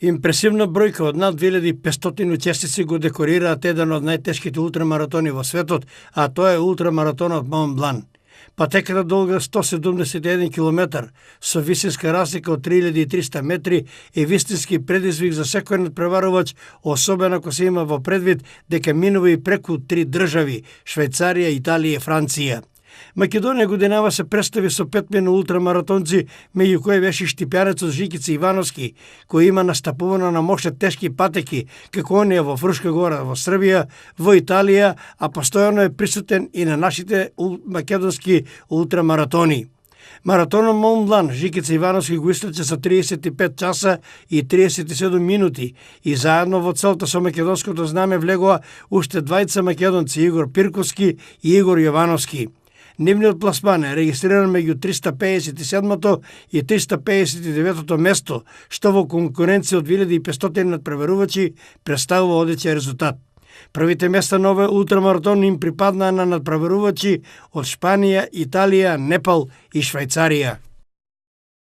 Импресивна бројка од над 2500 учесници го декорираат еден од најтешките ултрамаратони во светот, а тоа е ултрамаратонот Мон Блан. Патеката долга 171 км, со висинска разлика од 3300 метри е вистински предизвик за секој надпреварувач, особено ако се има во предвид дека минува и преку 3 држави – Швајцарија, Италија и Франција. Македонија годинава се представи со 5 ултрамаратонци, меѓу кои беше штипјанецот Жикица Ивановски, кој има настапувано на моште тешки патеки, како оние во Фрушка гора во Србија, во Италија, а постојано е присутен и на нашите македонски ултрамаратони. Маратонот Мон Блан Жикица Ивановски го истрча со 35 часа и 37 минути и заедно во целта со македонското знаме влегоа уште двајца македонци, Игор Пирковски и Игор Јовановски. Нивниот пласман е регистриран меѓу 357 и 359 место, што во конкуренција од 2500 надпреварувачи представува одличен резултат. Првите места на овој ултрамаратон им припаднаа на надпреварувачи од Шпанија, Италија, Непал и Швајцарија.